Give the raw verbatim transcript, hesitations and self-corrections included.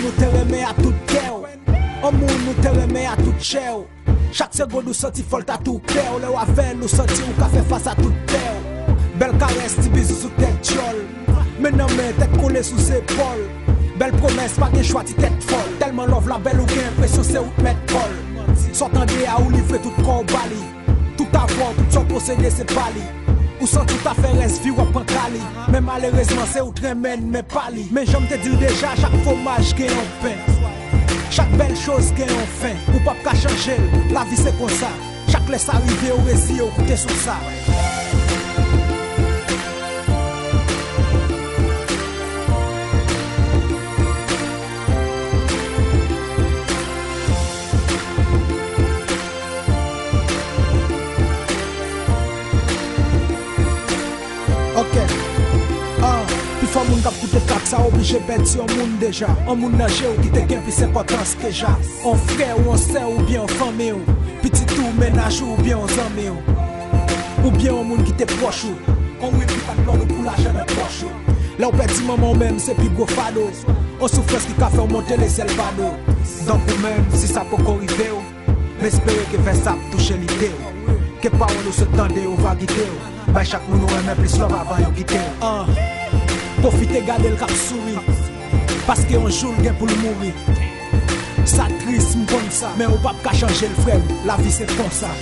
Ou te renmen a tout kè w. On moun ou te renmen a tout chè w. Chak segonn ou santi fò l ta tou pè w. Lè w avè l ou santi ou ka fè fas a tout pè w. Bèl karès, ti bizou sou tèt dyòl. Men nan men, tèt kole sou zepòl. Bèl pwomès, pa gen chwa, ti tèt fòl. Tèlman love la bèl ou gen enpresyon se ou k mèt kò l. Sa w tande a ou livre tout kò w ba li. Tout avè w, tout sa w posede se pa li. Ou santi w ta fè rès vi w ap pran kali. Men malerezman se ou t renmen n men pa li. Men jan m te di l deja, chak fwomaj gen yon pen. Chak bèl choz gen yon fen. Ou p ap ka chanje l, lavi se konsa. Chak lè sa rive ou reziye w koute son sa. Ok. Ah, pifò moun k ap koute trak sa oblije pèdi yon moun deja. Yon moun nan je w ki te gen plis enpòtans ke ja. Yon frè w, yon sè w oubyen yon fanmi w. Pitit ou, mennaj ou oubyen yon zanmi w. Oubyen yon moun ki te pwòch ou. Yon rim ki pa t ba w pou lajan nan pòch ou. Lè w pèdi manman w menm se pi gwo fado. Yon soufrans ki ka fè w monte lesyèl pa do. Donk ou menm, si sa poko rive w, m espere ke fè sa ap touche lide w. Ke pawòl ou sot tande yo va gide w. Bay chak moun ou renmen plis love avan yo kite w. Ah. Pwofite gade l k ap souri. Paske yon jou l gen pou l mouri. Sa tris, m konn sa. Men ou p ap ka chanje l, frè m. Lavi se konsa.